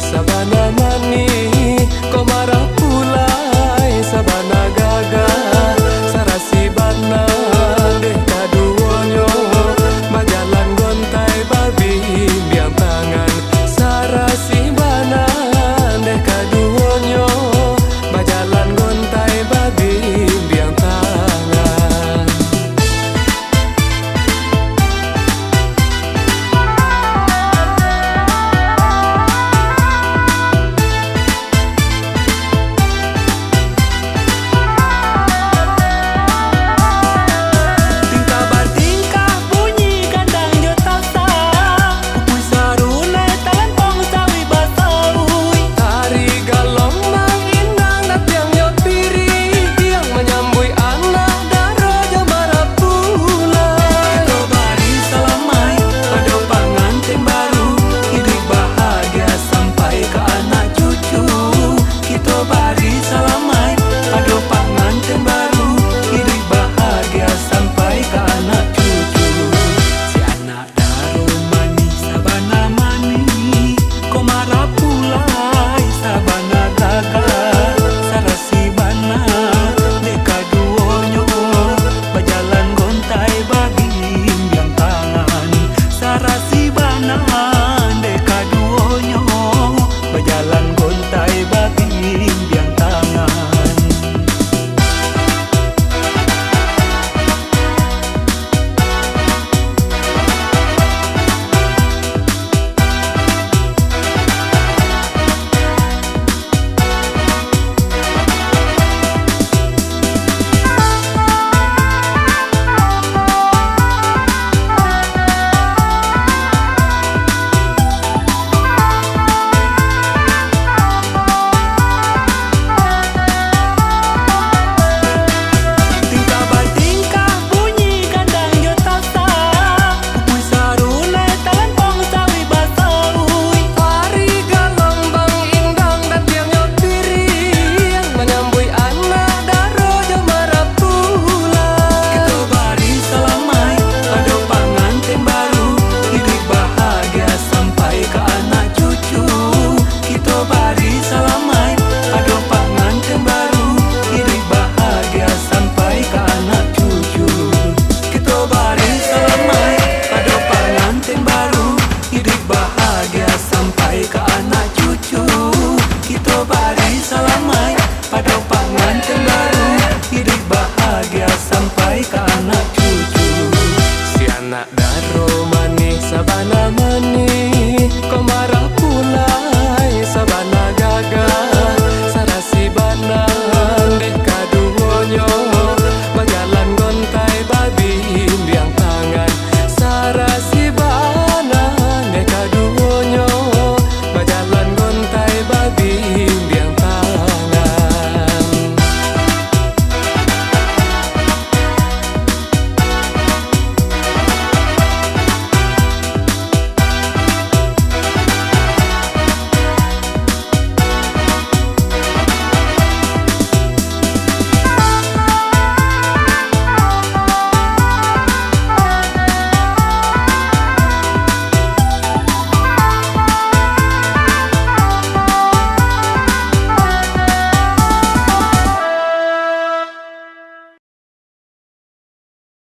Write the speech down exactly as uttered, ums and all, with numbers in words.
Sabana manih, ko marah pulai, sabana gagah, sarasi bana deh kaduonyo, bajalan gontai babimbiang tangan, sarasi bana deh kaduonyo, bajalan gontai babimbiang tangan. Tingkah batingkah bunyi gandang jo tasa, pupui sarunai talempong sauik basauik. Tari galombang inang datiang jo piriang, manyambuik anak daro jo marapulai. Kito bari salamaik pado pangantin baru, iduik bahagia sampai ka anak cucu. Kito bari salamaik pado pangantin baru, iduik bahagia sampai ka anak cucu. Si anak daro manih sabana manih, ko marah